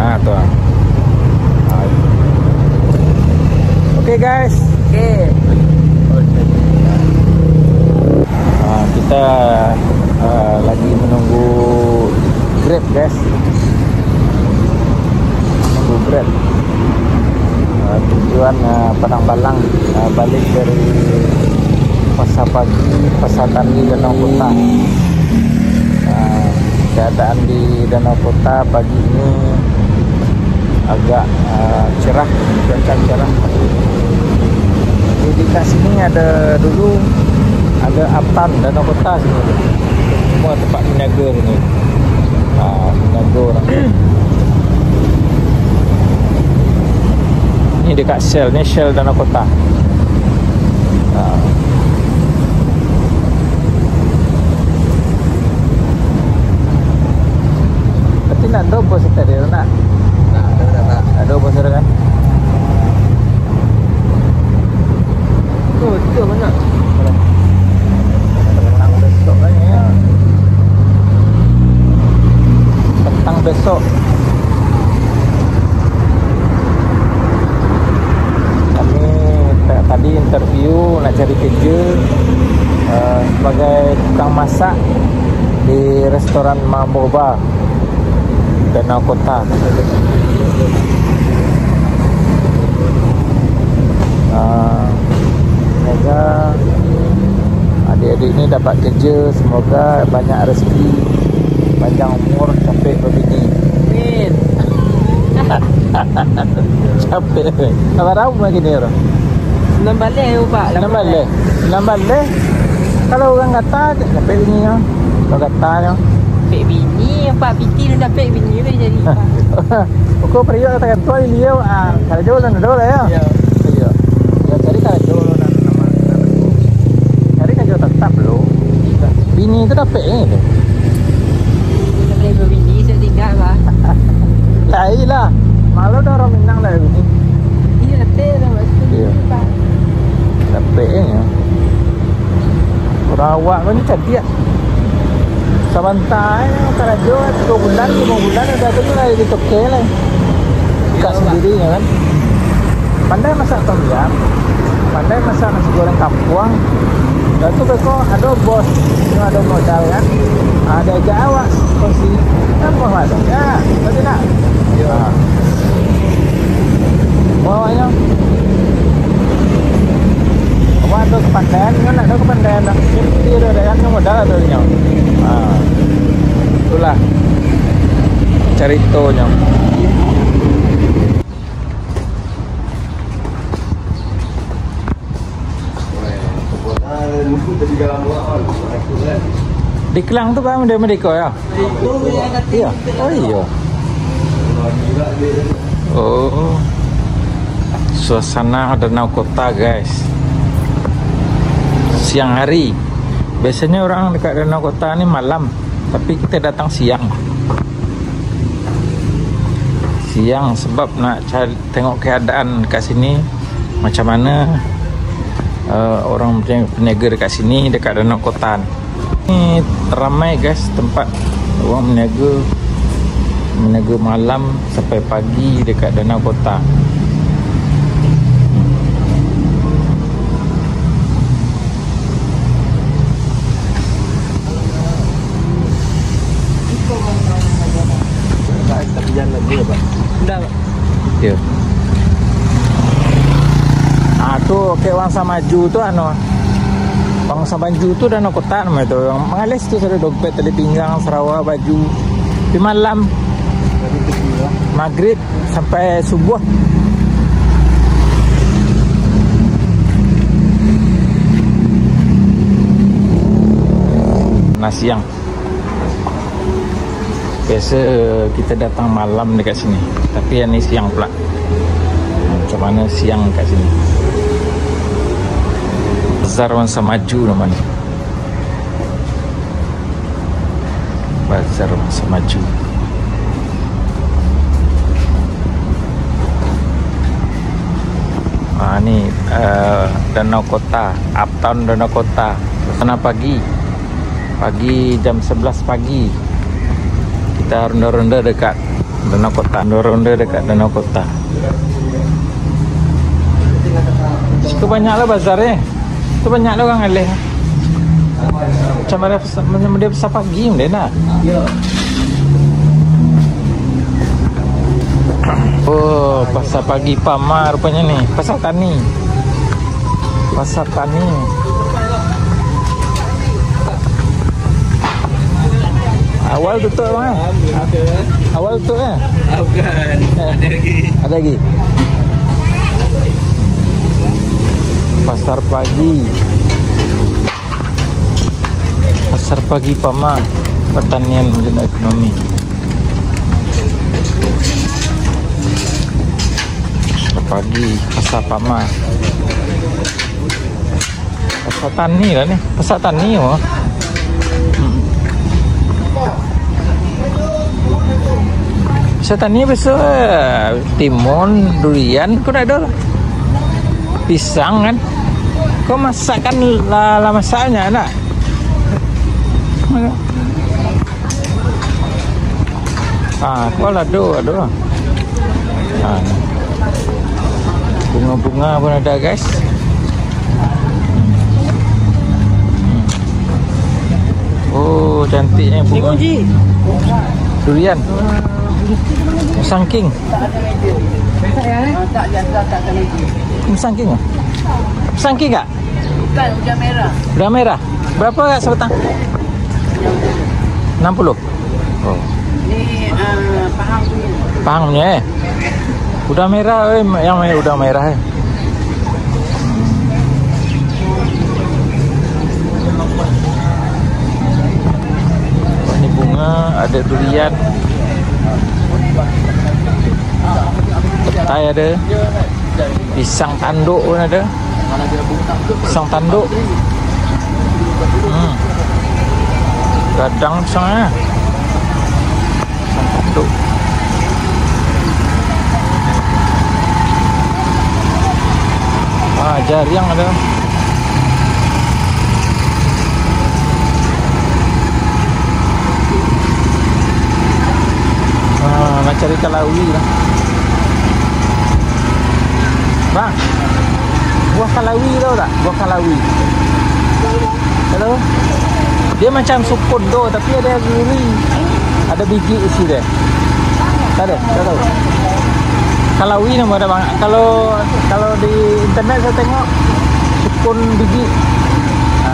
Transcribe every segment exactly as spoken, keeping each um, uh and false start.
Ah, tu ah. Ah. Oke, guys. Oke. Ah, kita, ah, lagi menunggu Grab, guys. Menunggu Grab. Ah, tujuan, ah, Padang Balang, ah, balik dari Pasar Pagi, Pasar Tani Danau Kota. Ah, keadaan di Danau Kota pagi ini agak, ah, cerah, cuaca cerah. Jadi, di dekat sini ada dulu, ada Aptan, Danau Kota sini. Semua tempat meniaga sini. Ah, meniaga orang. Ni dekat Shell, ni Shell Danau Kota. Ah. Tapi nak ado bos tadi tu nak? Nak, ado, ado, ado. Nak ado bos tu kan? Tu, tu mana? Tentang besok kan ya. Tentang besok. Kami ta-, tadi interview nak cari kerja, eh, sebagai tukang masak di restoran Mambo Bar, Danau Kota. Ah, semoga adik-adik ni dapat kerja, semoga banyak rezeki, panjang umur, capek babini. Amin. Capek. Abah tahu lagi ni orang. Senang baleh, Pak. Senang baleh. Senang baleh. Kalau orang kata, capek bini nyo. Kalau kata nyo. Capek bini, Pak. Piti tu capek bini tu jadi, Pak. Pokok periuk kata-kata bini yo, ah, karajo lah, ado lah yo. Iyo. Iyo. Yo, cari karajo lo nan, nan, nan, cari karajo tetap lo. Bini tu dapek ni tu. Kalau babini, saya tinggal, Pak. Lain lah. Malu dah orang Minang lah bini. Iya, betul lah, Pak. Iya. Dapek ni. Urang awak ko ni cadiak. Sabanta ae karajo, tigo bulan, limo bulan, udah tu lah ditoke lah. Buka sendiri, ya kan? Pandai masak tom yam, pandai masak nasi goreng kampuang. Dah tu beko ado bos, nyo ado modal kan. Ah, diajak awak kongsi. Kan bos ado. Ya, betul tak? Ya. Ah. Bawaknyo. Awak ado kapandaian, nyo nak ado kapandaian dah. Mesti ado dayah nyo modal ado nyo. Ah. Itulah caritonyo. Di Klang tu kan dia merdeka ya? Iya. Oh iya. Oh. Suasana Danau Kota, guys. Siang hari. Biasanya orang dekat Danau Kota ni malam, tapi kita datang siang. Siang sebab nak cari, tengok keadaan kat sini macam mana, eh, orang peniaga dekat sini, dekat Danau Kota ni. Ni ramai, guys, tempat orang meniaga, meniaga malam sampai pagi dekat Danau Kota. Tapi jangan lagi ya, Pak. Ndak, Pak. Ya. Ah, tu, kek Wangsa Maju tu, anu, Wangsa Maju tu Danau Kota namanya tu. Yang mengalis tu, ada dompet, tali pinggang, sarawa, baju. Di malam. Dari kecil, ya. Maghrib sampai subuh. Nah, siang. Biasa kita datang malam dekat sini, tapi yang ni siang pula. Macam mana siang kat sini? Bazar Wangsa Maju namanya. Bazar Wangsa Maju. Ah, ni, eh, Danau Kota, Uptown Danau Kota. Sana pagi. Pagi jam sebelas pagi. Kita ronda-ronda dekat Danau Kota, ronde-ronde dekat Danau Kota. Situ banyak lah bazar, eh. Situ banyak lah urang aleh. Macam ada pasa-, macam ada pasar pagi, deh, nak. Oh, pasar pagi Pama rupanya ni. Pasar Tani. Pasar Tani. Awal tutup, bang, eh? Awal tutup, eh? Bukan. Eh. Ada lagi. Ada lagi. Pasar pagi. Pasar pagi Pama, pertanian dan ekonomi. Pasar pagi, pasar Pama. Pasar Tani lah ni. Pasar Tani, oh. Hmm. Pasar Tani biaso, eh, timun, durian, kok ndak ado lah. Pisang kan. Kok masak kan lah, lah masaknyo, nak? Ah, kual ado, ado. Ah. Bunga-bunga pun ada, guys. Oh, cantiknya bunga. Durian. Musang King. Musang King ah? Musang King, Kak? Bukan, udang merah. Udang merah. Berapa, Kak, sebatang? Enam puluh. Oh. Ni, ah, Pahang punya. Pahang punya, eh? Udang merah, eh, yang udang merah, eh. Ini bunga, ada durian. Petai ada. Pisang tanduk pun ada. Pisang tanduk. Hmm. Gadang pisangnya. Pisang tanduk. Ah, jariang ada. Ah, nak cari kalawi lah. Bang, buah kalawi tahu tak? Buah kalawi. Tahu? Dia macam sukun tu, tapi ada yang gurih. Ada biji isi dia. Tak ada, tak tahu. Kalawi nama dia, bang. Kalau, kalau di internet saya tengok, sukun biji. Ha.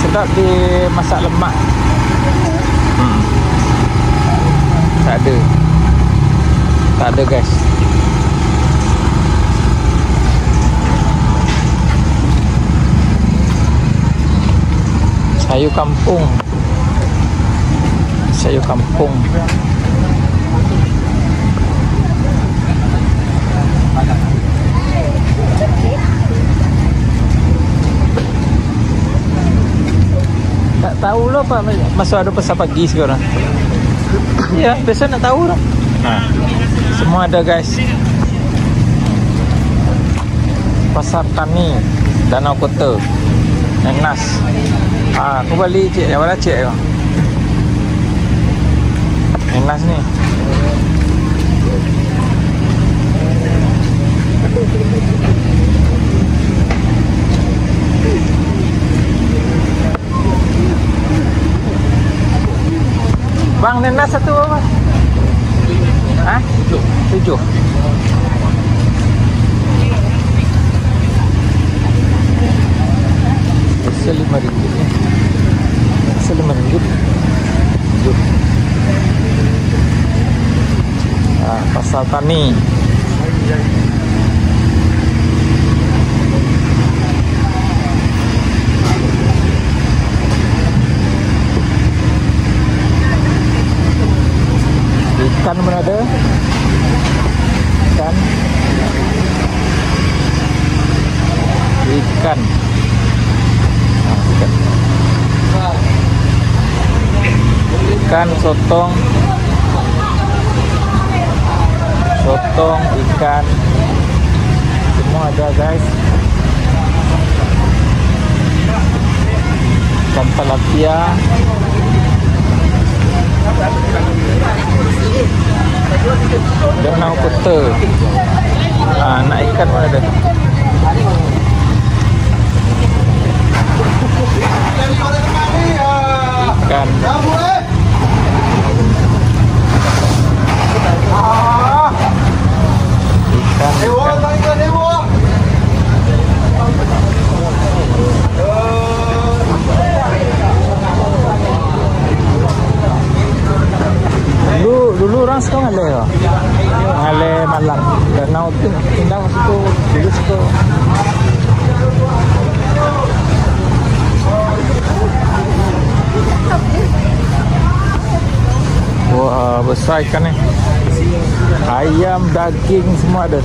Sedap dimasak lemak. Hmm. Tak ada. Tak ada, guys. Sayur kampung. Sayur kampung. Tak tahu lah, Pak, masuk ada pasar pagi sekarang. Ya, biasa nak tahu lah. Nah, semua ada, guys. Pasar Tani, Danau Kota, Nenas. Ah, aku bali, cik. Yang mana, cik? Nenas ni. Bang, nenas satu berapa? Hah? Tujuh. Biasa lima ringgit ni. Biasa lima ringgit. Tujuh. Ah, Pasar Tani. Ikan pun ada. Ikan. Ikan. Nah, ikan. Ikan, sotong. Sotong, ikan. Semua ada, guys. Tilapia. Danau Kota. Ah, nak ikan mana ada? Ikan. Ikan, ikan. Dulu, dulu urang siko ngaleh ko. Ngaleh malam. Danau tu pindah situ, dulu situ. Wah, besar ikan ni. Ayam, daging, semua ada.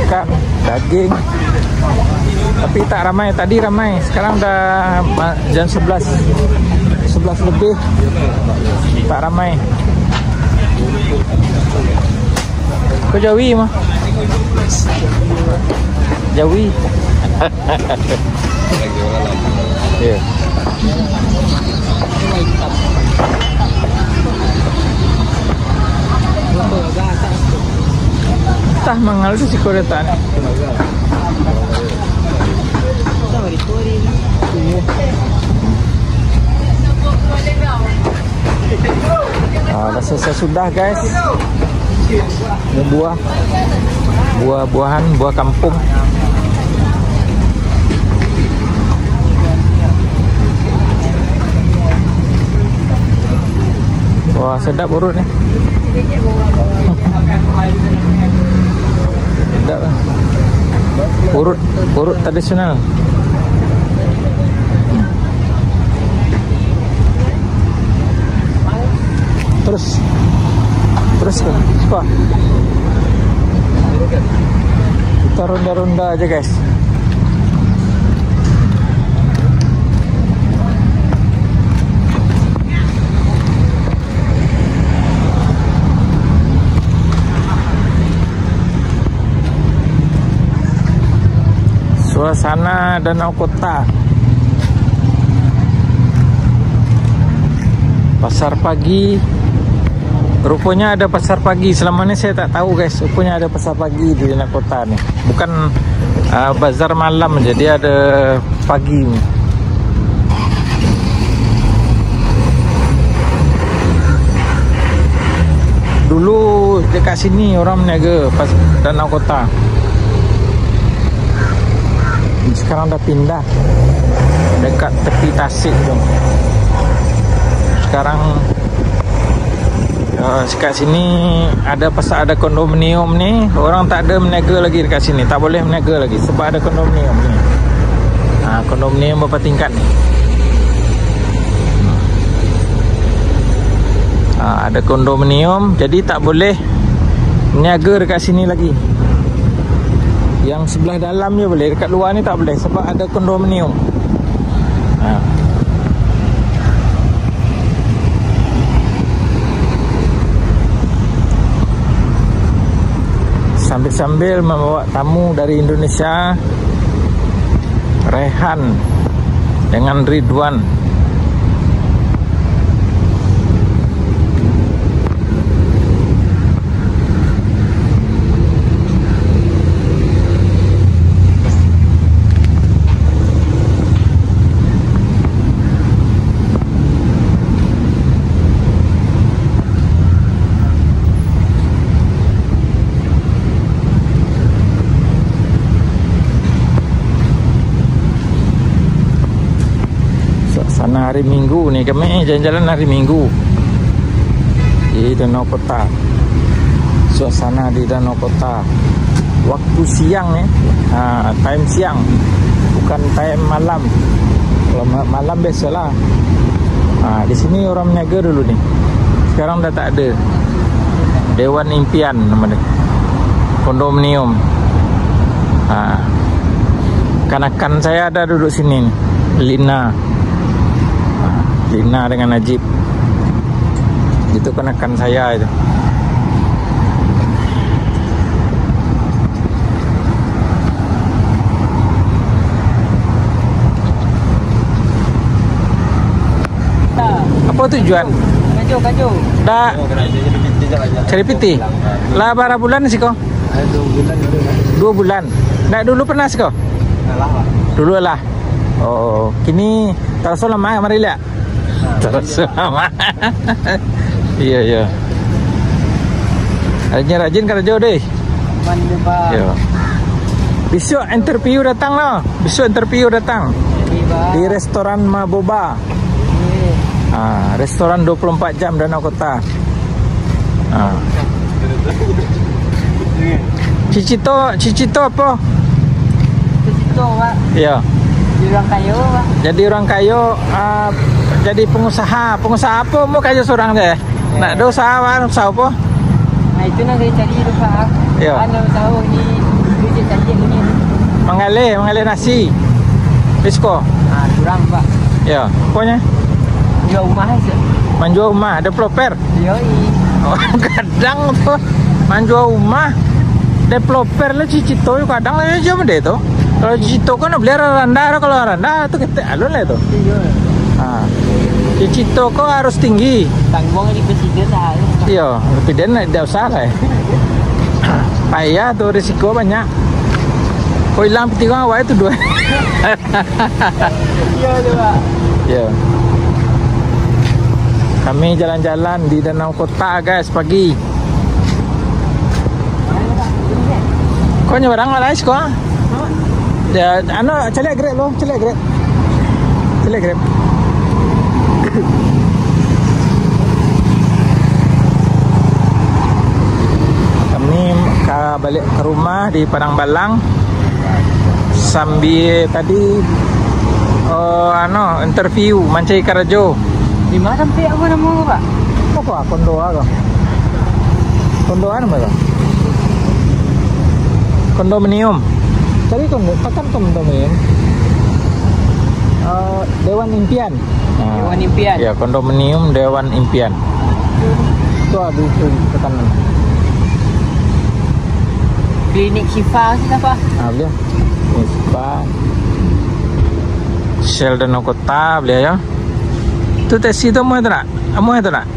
Ikan, daging. Tapi tak ramai. Tadi ramai. Sekarang dah ma-, jam sebelas. Sebelas lebih. Tak ramai. Kau Jawi mah? Jawi. Ya. Tah mangal tu siko datang. Ah, dah selesai sudah, guys. Ini buah. Buah-buahan, buah kampung. Wah, sedap urut ni. Sedap lah. Urut, urut tradisional. Terus. Terus ke? Suka. Kita ronda-ronda aja, guys. Suasana Danau Kota. Pasar pagi. Rupanya ada pasar pagi. Selama ni saya tak tahu, guys. Rupanya ada pasar pagi di Danau Kota ni. Bukan, ah, bazar malam, jadi ada pagi ni. Dulu dekat sini orang meniaga pas Danau Kota. Sekarang dah pindah dekat tepi tasik tu. Sekarang, eh, dekat sini ada pasal, ada kondominium ni, orang tak ada meniaga lagi dekat sini, tak boleh meniaga lagi sebab ada kondominium ni. Ha, kondominium berapa tingkat ni? Ha, ada kondominium, jadi tak boleh niaga dekat sini lagi. Yang sebelah dalam je boleh, dekat luar ni tak boleh sebab ada kondominium. Ha. Sambil-sambil membawa tamu dari Indonesia, Rehan dengan Ridwan. Suasana hari Minggu ni, kami jalan-jalan hari Minggu di Danau Kota. Suasana di Danau Kota. Waktu siang ni, ha, time siang, bukan time malam. Kalau ma-, malam biasolah. Ha, di sini orang meniaga dulu ni. Sekarang dah tak ada. Dewan Impian nama dia. Kondominium. Ha. Kanakan saya ada duduk sini ni. Lina. Ha, Lina dengan Najib. Itu kanakan saya itu. Apo tujuan? Kajo, kajo. Dak cari pitih. Lah bara bulan siko? Duo bulan. Dak dulu pernah siko? Dulu lah. Oh, kini taraso lamah kamari liak? Taraso lamah. Iyo, iyo. Rajin-rajin karajo deh. Aman deh, Pak. Iyo. Bisuak interview datang lo. Bisuak interview datang. Oke, Pak. Di restoran Maboba. Oke. Ah, restoran dua puluh empat jam Danau Kota. Ah. Cicito, cicito apo? Cicito, Pak. Iyo. Jadi urang kayo, Pak. Jadi urang kayo, ah, jadi pengusaha. Pengusaha apo mau kayo surang deh? Nak dosa, Wan, usaha apo? Nah, itu nan dari cari tu, Pak. Iyo. Anu, tahu ni, duit cari ni. Manggaleh, manggaleh nasi. Disko? Ah, kurang, Pak. Iyo, aponyo? Jual rumah aja. Manjual rumah, developer? Iyo, i. Oh, kadang tu. Manjual rumah, developer lah cicito, kadang lah jam deh tu. Kalau cicito kan beli randah, kalau randah tu ketek alun lah tu. Iyo. Ha. Cicito ko harus tinggi. Tangguang di presiden lah. Iyo, presiden lah, tidak usah lah. Payah tu, risiko banyak. Ko hilang pitih awak tu dua. Iyo tu, Pak. Iyo. Kami jalan-jalan di Danau Kota, guys, pagi. Ko nyo barang lah, ko? Ya, anu, caliak Grab lo, caliak Grab. Caliak Grab. Kami ka baliak ka rumah di Padang Balang. Sambia tadi, eh, anu, interview, mancari karajo. Di ma tampek, apo namo ko, Pak? Apo, kondo a ko? Kondo a namo ko? Kondominium. Tadi kondo, takan kondominium. Eh, Dewan Impian. Ah. Dewan Impian. Ya, kondominium Dewan Impian. Tu ado tu tekanan. Klinik Syifa sih apa? Ah, beliau. Klinik Syifa. Shell Danau Kota beliau ya. Tu taksi tu amuah tu nak? Amuah tu nak?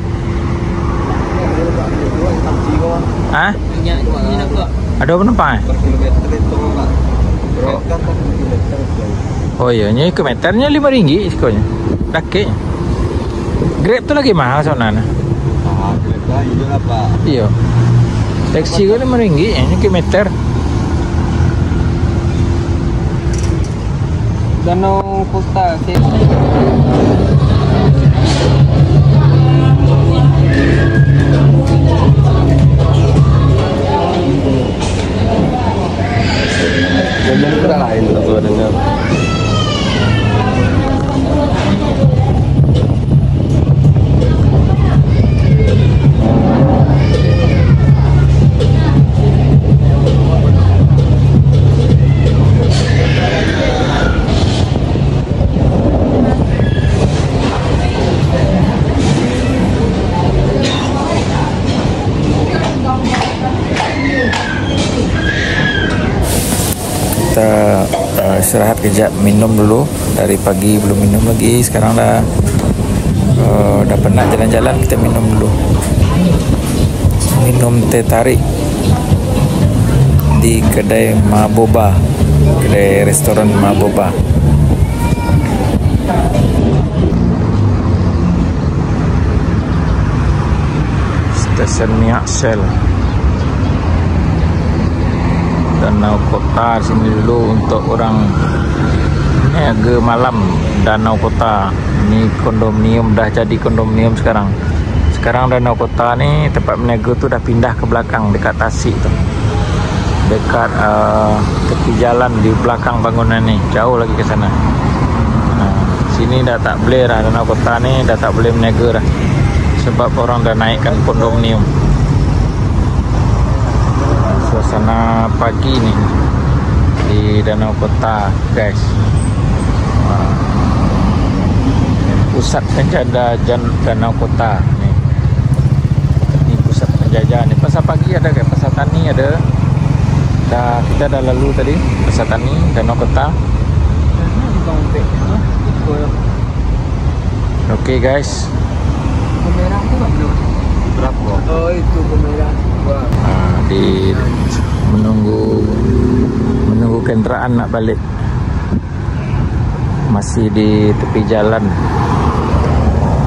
Hah? Minyak ni nak buat. Ado penumpang eh? Oh iyo, nyo kilometernyo limo ringgik sikonyo. Dakeknyo. Grab tu lagi mahal sabananyo. Ah, Grab lah, iyo lah, Pak. Iyo. Taksi ko limo ringgik, nyo kilometer. Danau Kota, oke. Ngomong tu dah lain, tak suka dengar. Kita, eh, istirahat kejap, minum dulu. Dari pagi belum minum lagi, sekarang dah, eh, dah penat jalan-jalan, kita minum dulu. Minum teh tarik di kedai Maboba, kedai restoran Maboba. Stesen minyak Shell. Danau Kota sini dulu untuk orang niaga malam. Danau Kota. Ini kondominium, dah jadi kondominium sekarang. Sekarang Danau Kota ni tempat meniaga tu dah pindah ke belakang dekat tasik tu. Dekat, eh, tepi jalan di belakang bangunan ni, jauh lagi ke sana. Nah, sini dah tak boleh dah, Danau Kota ni dah tak boleh meniaga dah. Sebab orang dah naikkan kondominium. Suasana pagi ni di Danau Kota, guys. Ha. Pusat penjajah jan-, Danau Kota ni. Ni pusat penjajah ni. Pasar pagi ada, guys. Pasar Tani ada. Dah, kita dah lalu tadi. Pasar Tani, Danau Kota. Oke, guys. Berapa? Oh, itu pemerah. Wah. Ah, di menunggu, menunggu kendaraan nak balik. Masih di tepi jalan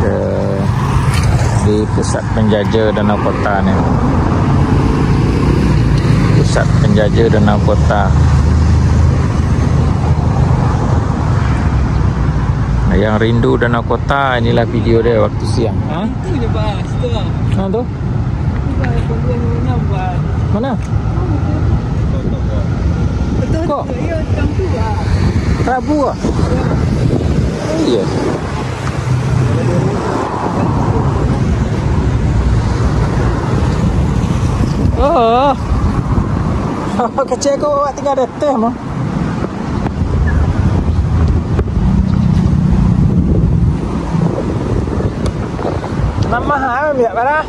ke, di pusat penjaja Danau Kota ni. Pusat penjaja Danau Kota. Yang rindu Danau Kota, inilah video dia waktu siang. Ha? Itu je, Bah. Situ lah. Mana tu? Itu, Bah, yang dua puluh enam, Bah. Mana? Betul. Kok? Betul, ya, macam tu, Bah. Rabu ah? Ya. Oh, iya. Oh. Kecil aku awak tinggal di atas mah. Nan mahal, biak bara?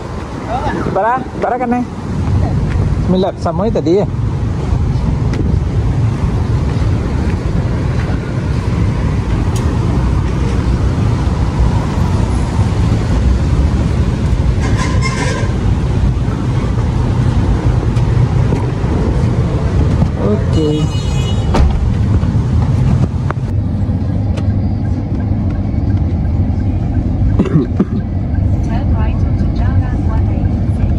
Bara? Bara kan, eh? Milap samo tadi, eh? Oke. Turn right onto Jalan one eight six.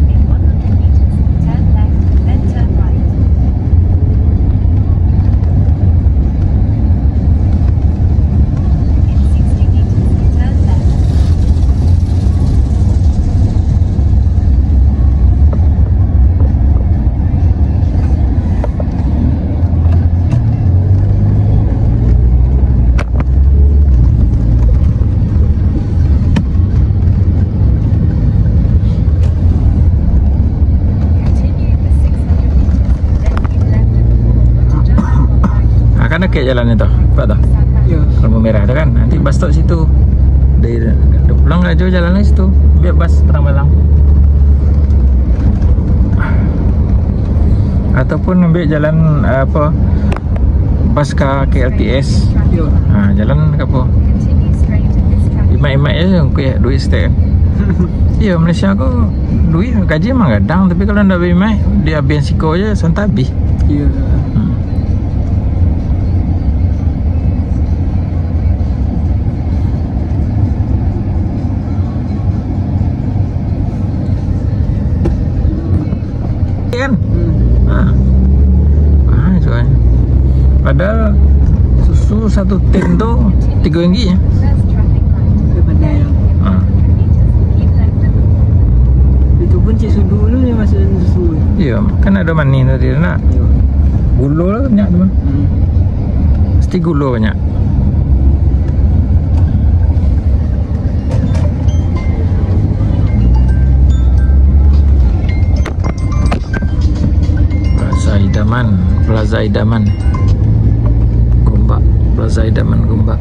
In one hundred meters, turn left, then turn right. In sixty meters, turn left. Ah, kan dekat jalan itu, nampak tu? Ya. Lampu merah tu kan. Nanti bus stop situ. Dari pulang aja jalan lah situ. Biar bus terang malang. Ataupun ambil jalan, apa, bus ka K L T S. Yo. Ha, jalan ka apo? Imaik-imaik je, kuih duit setek. Iyo, Malaysia ko duit gaji memang gadang, tapi kalau ndak baimaik, diabihan siko je, santai abih. Iyo. Hmm. Kan? Hmm. Ha. Ah, itu kan. Padahal susu satu tin tu tiga ringgit je. Itu pun cik sudu dulu ni masuk dalam susu. Iyo, kan ado manih tadi tu nak. Iyo. Gulo lah banyak tu. Hmm. Mesti gulo banyak. Plaza Idaman, Plaza Idaman. Gombak, Plaza Idaman Gombak.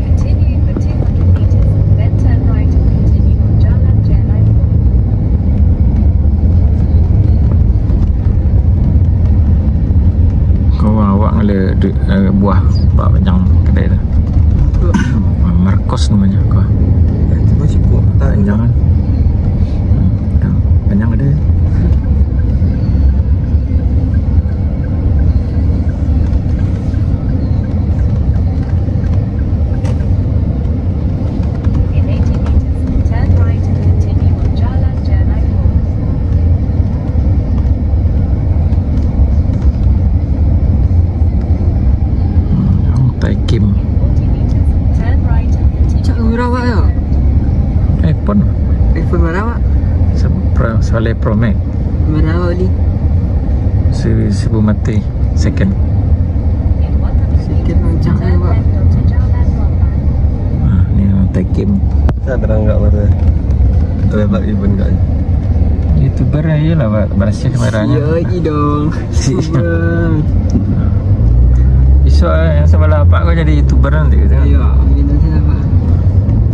Continue for two hundred meters, then turn right and continue on Jalan J nine four. Kau awak ngala du-, eh, buah pak panjang kedai tu. Marcos namanya kau. Cuma sibuk tak panjang kan? Hmm, panjang ada. In eighty meters, turn right and continue on Jalan Jaya Raya. Taikim. In forty meters, Chevrolet Pro Max. Berapa ni? Seri seribu mati second. Second macam ni, Pak. Ah, ni orang Taikim. Saya terang kat mata. Terang kat Iban kat. YouTuber aja lah, Pak. Berhasil kameranya. Iya, iya dong. Bang. Iso, eh, yang sebelah Pak kau jadi YouTuber nanti gitu. Iya, amin aja lah, Pak.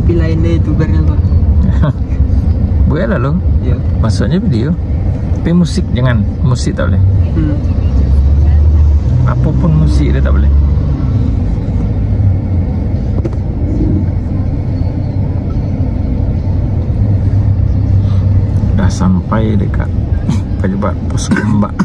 Tapi lain deh YouTubernya, Pak. Boleh lah lo. Iya. Maksudnya video. Tapi musik jangan. Musik tak boleh. Hmm. Apapun musik dia tak boleh. Dah sampai dekat Pajubat Pos Gombak.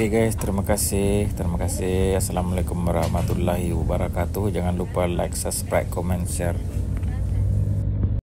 Oke guys, terima kasih, terima kasih. Assalamualaikum warahmatullahi wabarakatuh. Jangan lupa like, subscribe, comment, share.